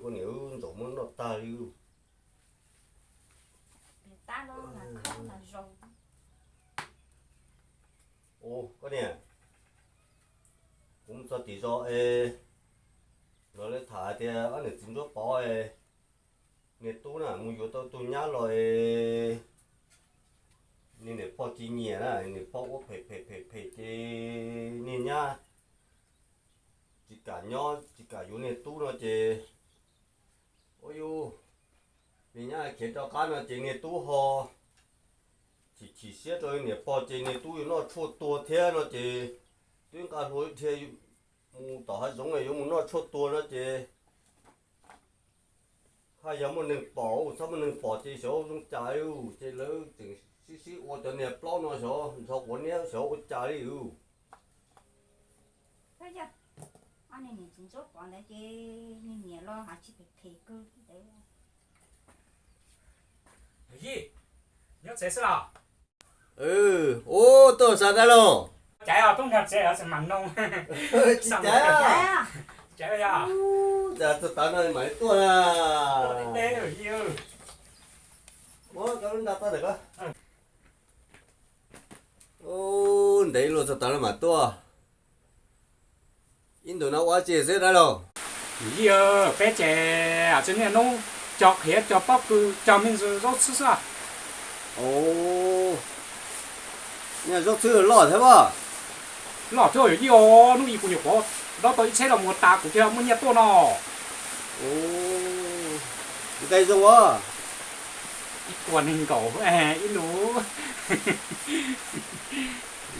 Koj niam ntsaum muab noj tag li. Ua koj niam, kuv mus txog tim zos es lawv tham tias ob niam txiv Ntsuab Pov es niag tub na mus yuav tau tus nyab los es niag niam pog tsis nyiam na, niam pog ua phem phem phem phem ces niag nyab tsis kam nyob tsis kam yuav niag tub no ces, ua yus, niag nyab khiav rov qab no ces niag tub ho chim chim siab rau niam pog ces niag tub yuav noj tshuaj tuag thiab no ces twb nqa hlua dhia mus tom hav zoov yuav mus noj tshuaj tuag no ces haj yog muaj neeg pom, txhob muaj neeg pom ces xyov zoo cas li ces lawv tseem sib sib ua cov niag plaub no xyov ntsho quav niab xyov ua cas li. Ob niag niam txiv Ntsuab Pov ntawd ces niag niam los hais tsis phem phem kawg li ntawd. Yij, nyob tsev xwb los? Ub, tuaj xav dab laug. Cas tub nrog tsev mam noo. Tsis cas. Cas txog tav no mam li tuaj na. Muab koj lub nra toj ntawm ko. Ub, ntev luaj txog tav no mam tuaj. Ib ntus no ua tsi xwb dab laug? Yij, peb ces tsis niaj hnub cog qhiav cog pob kws cog me ntsis zaub txhwb xwb. Niaj zaub txhwb loj thiab pob? Loj thiab yawm yij os, hnub ib kuv nyuam qhuav dob tau ib tsheb los mus tas kuv thiaj muaj nyiaj tuaj no. Nqe zoo os. Ib puas nees nkaum ib lus.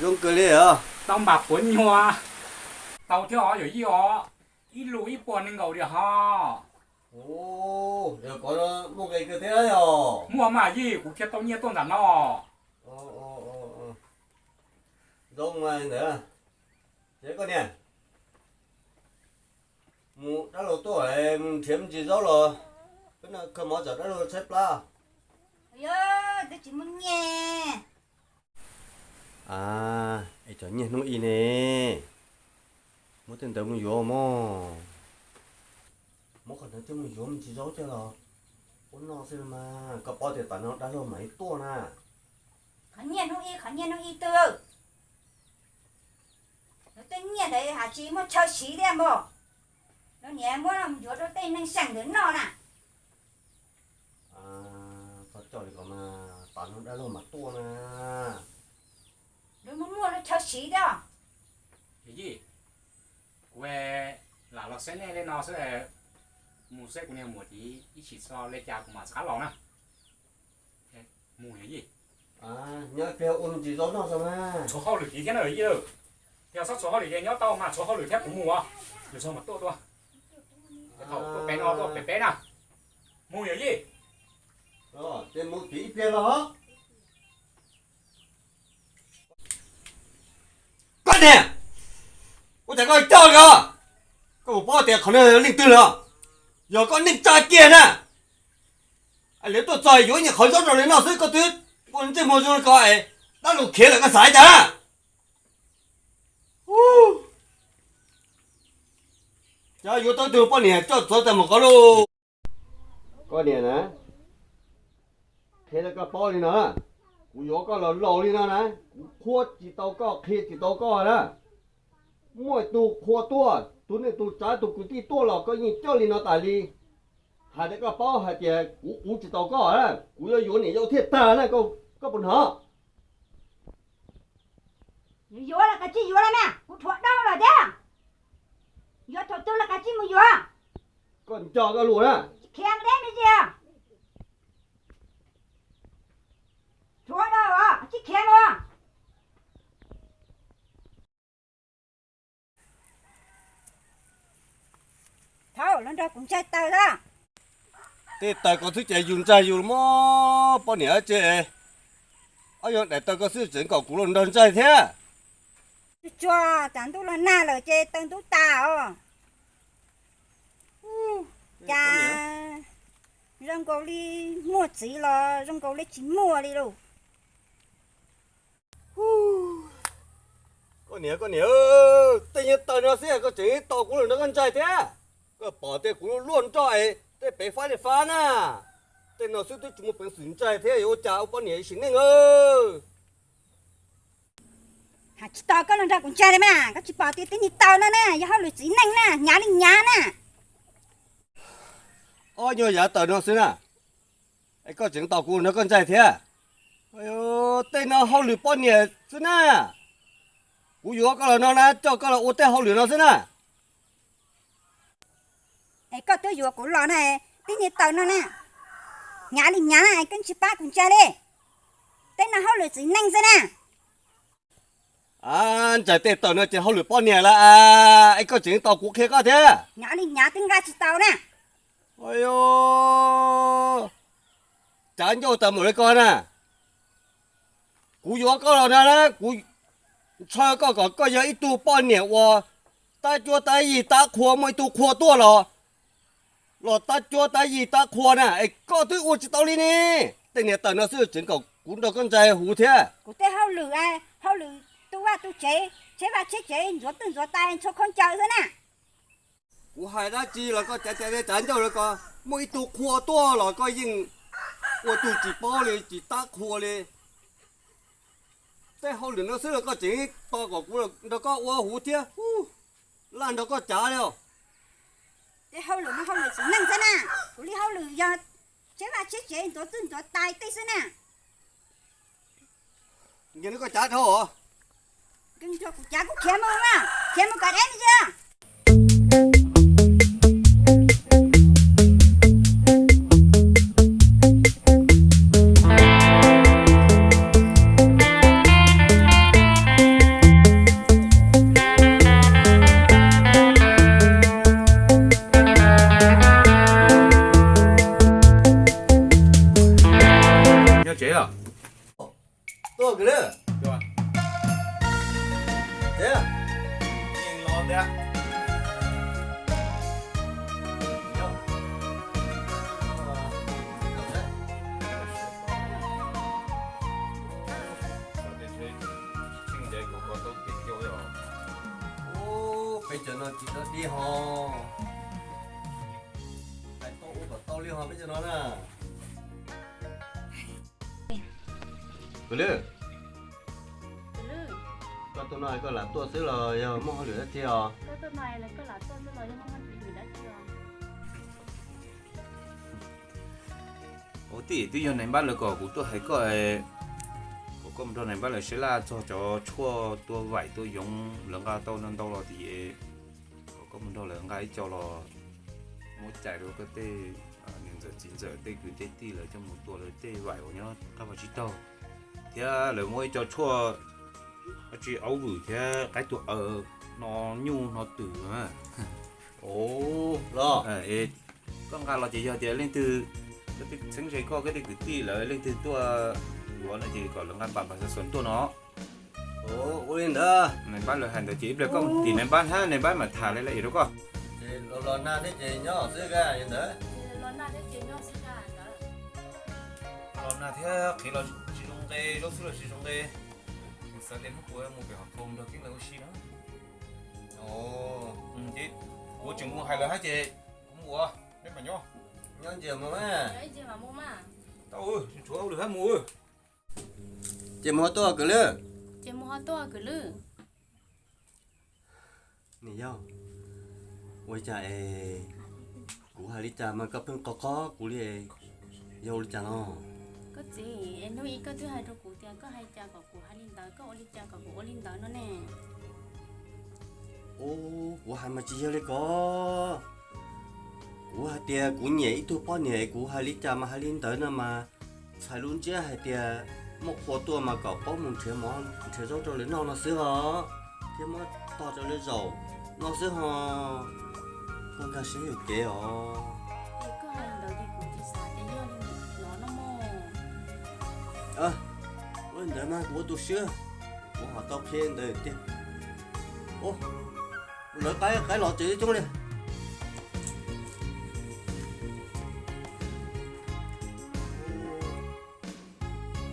Zoo kawg li os. Tau npam puav nyuag. Tau thiab os yawm yij os, ib lus ib puas nees nkaum diam ho. Yog kov muaj nqe kawg thiab os. Muaj mas yij, kuv thiaj tau nyiaj tuaj ntawm no. Zoo mas ntawd. Ces koj niam, mus dab laug tuaj mus nrhiav me ntsis zaub los peb no khaws mov tsam dab laug tshaib plab. Yog twb tsis muaj nyiaj. Es cov nyiaj hnub ib ne, muab tej ntawd mus yuav mog. Muab qhov ntawd coj mus yuav me ntsis zaub coj los ua noj xwb mas, koj paub tias tav no dab laug mam li tuaj na. Qhov nyiaj hnub ib, qhov nyiaj hnub ib twg? Lawv tej nyiaj ntawd hais tsis muaj chaw siv thiab npog. Lawv niam muab mus yuav rau tej neeg seem ntawd noj na. Txhob coj li ko mas, tav no dab laug mam tuaj na. Lawv muaj muaj lub chaw siv thiab. Yawm yij, kuv lam los saib nej li no xwb, mus saib kuv niag muam tid ib chim tso li cas kuv mam rov qab los na. Mus yawm yij. Nyob pliag ua me ntsis zaub noj tso mas. Tshuav hauj lwm tid thiab na yawm yij. Yog txhob tshuav hauj lwm ces nyob tau mas, tshuav hauj lwm thiab kuv mus os. Yog txog mas tuaj dua. Thaum tuaj pem no tuaj pem peb na. Mus yawm yij. Ces mus tid ib pliag los. Koj niam, ua cas koj coj li ko? Koj puas paub tias qhov no yog leej twg los? Yog koj neej tsa kiag na. Lawv tuaj txog yuav ib nyuag qhov zaub rau lawv noj xwb koj twb ua ntsej muag zoo li ko es dab laug khiav lawm koj xav li cas na? Cas yuav tau ib tug poj niam coj txawv tag mus ko lauj. Koj niam na, qhia rau koj paub li no, kuv yuav koj los laus li no na, kuv qhuas tsis tau koj, qhia tsis tau koj na. Muaj tus qhua tuaj, tus neej tus tsav tus kwv tij tuaj los koj yeej coj li no tas li. Hais rau koj paub hais tias kuv uv tsis tau koj, kuv yuav yuav niam yau thiaj tag na, koj puas hnov? Yuav los kav tsij yuav los mas, kuv rhuav dab los thiab. Yuav thaum twg los kav tsij mus yuav. Koj nco koj lus na. Khiav deb me ntsis. Rhuav dab os, kav tsij khiav mus. Thaum los nrog kuv ntsaig taws xwb. Tej taws ko xwb ces yus ntsaig yus muab poj niam tse. Ob yog daim taws ko xwb tseem kom kuv los nrog ntsaig thiab. Tsuag, tsam ntuj los nag lawm ces taws ntub tas os. Cas zoo nkaus li muaj txiv los zoo nkaus li tsis muaj li lauj. Koj niam, koj niam, tej nyuag taws no xwb koj tseem tos kuv los nrog koj ntsaig thiab. Koj pom tej kuv luaj nroj es tej pem fab li fab na. Tej no xwb twb tsis muaj peev xwm ntshai thiab yuav ua cas ua poj niam sim neej. Hais tsis tau koj los nrog kuv ntshai li mas, koj tsis pom tias tej niag taws no na yog hauj lwm txiv neej na, hnyav li hnyav na. Ob nyuag yav taws no xwb na, es koj tseem tos kuv nrog koj ntshai thiab. Tej no hauj lwm poj niam xwb na. Kuv yuav koj los no na, coj koj los ua tej hauj lwm no xwb na. Es koj twb yuav kuv los na, tej niag taws no na, hnyav li hnyav na, koj tsis pab kuv ntshai li. Tej no hauj lwm txiv neej xwb na. Ntshai tej taws no ces hauj lwm poj niam lawm, es koj tseem tos kuv qhia koj thiab. Hnyav li hnyav twb nqa tsis tau na. Cav ncauj tas mus li ko na. Kuv yuav koj los no na, kuv ntshaw koj kom koj yog ib tug poj niam uas tab cuab tab yig tab qhua, muaj ib tug qhua tuaj los, los tab cuab tab yig tab qhua na, es koj twb ua tsis tau li ne. Tej niag taws no xwb tseem kom kuv nrog koj ntshai huv thiab. Kuv tej hauj lwm, hauj lwm tu vaj tu tsev, tsheb vaj tsheb tsev, ntxuav twj ntxuav tais, ntshaw khaub ncaws xwb na. Kuv hais dab tsi los koj cav cav cav ncauj los ko, muaj ib tug qhua tuaj los koj yeej ua tug tsis paub li, tsis tab qhua li. Tej hauj lwm no xwb los koj tseem tos kom kuv nrog koj ua huv thiab. Laj nrog koj cav li os. Tej hauj lwm no hauj lwm txiv neej xwb na, kuv li hauj lwm yog tsheb vaj tsheb tsev, ntxuav twj ntxuav tais tej xwb na. Nws koj cav dhau os. Nrog kuv cav kuv khiav mus na, khiav mus kom deb me ntsis. Nyob tsev os. Tuaj kwv lwm. Tsev. Yeej los tiag. Ub, peb cov no tsis dog dig ho. Hais tau ua kom tau li ho peb cov no na. Kwv lwm, koj tuaj no koj lam tuaj xwb los yog muaj hauj lwm dab tsi os? Ua tij twb yog nais npab lawv kom kuv tuaj hais koj, kom koj mus nrog nais npab lawv sab laj txog cov tshuaj tua vaim tua yoov lawv nqa tau ntau ntau los tias kom koj mus nrog lawv nqa ib co los muab cais rau koj tej niam ntxawm txiv ntxawm tej kwv tej tij lawv coj mus tua lawv tej vaim uas nyob qab vag tsib taug, thiab lawv muab ib co tshuaj dab tsi aub vwm thiab qaib tua aws no nyuj no twm. Los, koj nqa los ces yog tias leej twg, koj tej txheeb ze koj, koj tej kwv tij lawv leej twg tuaj yuav no ces kom lawv nqa npam npam xov xuam tuaj no. Ua li ntawd. Nais npab lawv hais ntawd ces ib pliag koj mus tim nais npab thiab nais npab mam tham li lawv rau koj. Ces los nag thiab ces nyob xwb ntawd. Los nag thiab qhiv los tsis zoo nqe, zaub xwb los tsis zoo nqe. Xav tias hnub puas mus pem hom khau nrog Keeb lawv ua si na. Ces kuv tseem mus hais lawv hab ces kuv mus ua, neb mam nyob. Nyob ntsia mus mas. Tau, tshuav hauj lwm hab mus. Ces mus ho tuaj kwv lwm. Ces mus ho tuaj kwv lwm. Niam yau, ua li cas es kuv hais li cas mas koj pheej qo qo kuv li, yog ua li cas los? Koj txiv, es hnub ib koj twb hais rau kuv tias koj hais cas kom kuv hais li ntawd, koj ua li cas kom kuv ua li ntawd no ne? Ub, kuv hais mas tsis yog li ko. Kuv hais tias kuv nyiam ib tug poj niam, kuv hais li cas mas hais li ntawd no mas, txhais lub ntsiab hais tias muaj qhua tuaj mas kom paub mus nrhiav mov nrhiav zaub rau lawv noj no xwb os, thiab muab tog rau lawv zaum no xwb ho. Koj nkag siab yuam kev os. Ua li ntawd mas kuv ua tus swb, kuv ho tau qhia ntawd tiag. Lawv qaib qaib los tsev coob li.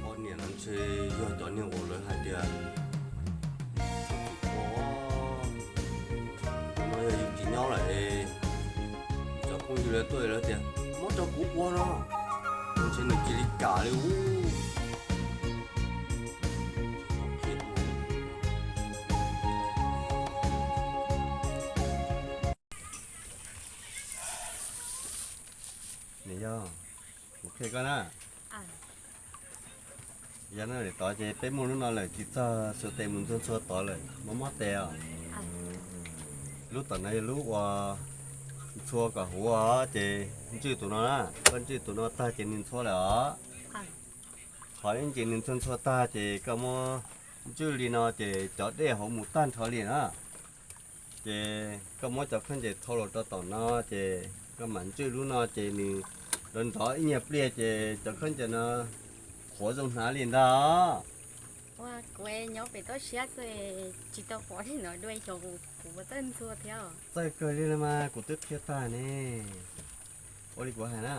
Poj niam no ntshe yog cov niag uas lawv hais tias, no yog yus tsis nyob lawm es Mus yus lawv tuaj lawv tias muab rau kuv ua no, ntshe nws cia li kam li ub. Nws yog, kuv qhia koj na. Yog no tod ces peb muaj lub no lawm tsis txog xuas tes mus ntxhua ntxhua tod lawm, mob mob tes os. Lub tom no yog lub uas ntxhua kom huv os, ces ntswj tus no na, koj ntswj tus no tag ces nws ntxhua lawm os. Qhov ib ntsis nws ntxhua ntxhua tag ces koj muab ntswj li no ces cov dej hauv mus tag nrho li na. Ces koj muab cov khaub ncaws thau los rau tom no, ces koj mam ntswj lub no ces nws nrov nrov ib nyuag pliag ces cov khaub ncaws no qhuav zoo hnav li ntag. Ua, kuv nyob pem toj siab xwb, tsis tau pom li no dua xyov kuv puas txawj ntxhua thiab. Txawj kawg li los mas, kuv twb qhia tag ne. Ua li kuv hais na.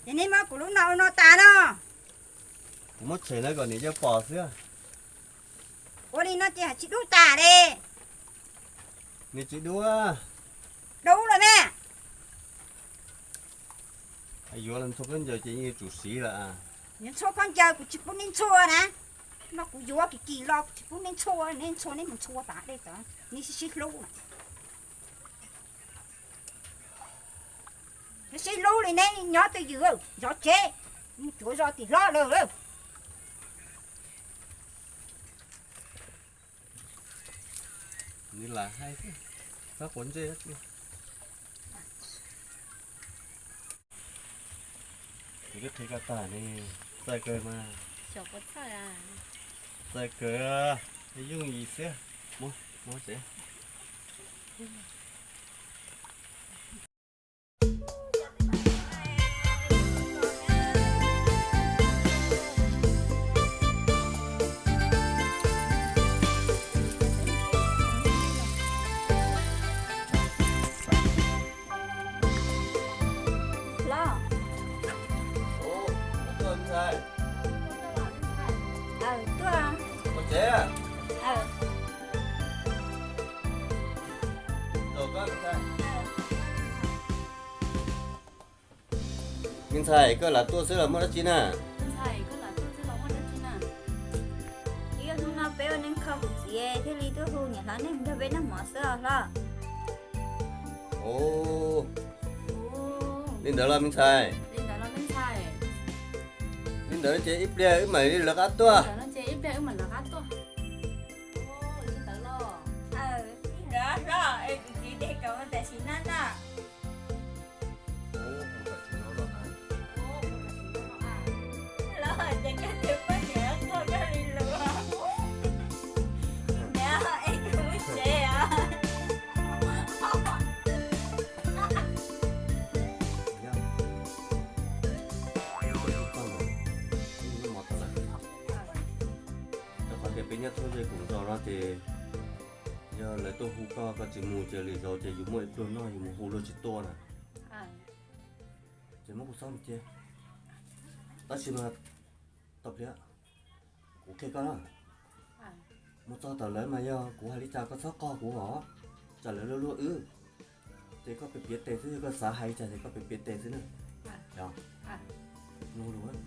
Ces nej muab kuv lub no ua no tas no. Kuv muab tshem no kom nws yuav pom xwb. Ua li no ces hais tsis dub tas li. Nws tsis dub. Dub los mas. Yuav los ntxhua khaub ncaws ces yeej yuav tsum siv lawm. Yuav ntxhua khaub ncaws kuv tsis pub nej ntxhua na. No kuv yuav kim kim los kuv tsis pub nej ntxhua, nej ntxhua nej mus ntxhua tas dej tod, nej sib sib hlub. Sib hlub li neb nyob twj ywm, zov tsev, mus cuav zos tim hlob lawm. Nws lam hais xwb, txhob quav ntsej. Kuv twb qhia koj tag ne, txawj kawg mas. Txawj kawg, yooj yim xwb. Muab, muab tsev. Los. Tuaj, Ntxhais. Aw, tuaj. Ua tsev. Aw. Me ntxhais, koj lam tuaj xwb los muaj dab tsi na? Ib hnub no peb ua neej kho kuv txiv thiaj li tuaj hu niam hlob neeg nrog peb noj mov xwb os hlob. Ov, li ntawd los me ntxhais? Li ntawd ces ib pliag wb mam li lawv qab tuaj. Li ntawd hlob, es kuv txiv tias kom mus tam sim no na. Los ces koj tus poj niam qhov koj li lus. Li ntawd es kuv mus tsev os. Rau qhov tias peb nyob thoob ze kuv zos no ces yog lawv tuaj hu koj, koj tsis mus ces lwm zaus ces yus muaj ib pluag noj yus mus hu luag tsis tuaj na. Ces muab kuv txhob mus cia. Tab sis mas tau pliag, kuv qhia koj na. Mus txog tom lawv mas yog kuv hais li cas koj txhob qog kuv os. Tsam lawv luag luag wb, ces koj piav piav tes xwb, koj xav hais li cas ces koj piav piav tes xwb na. Mloog lus.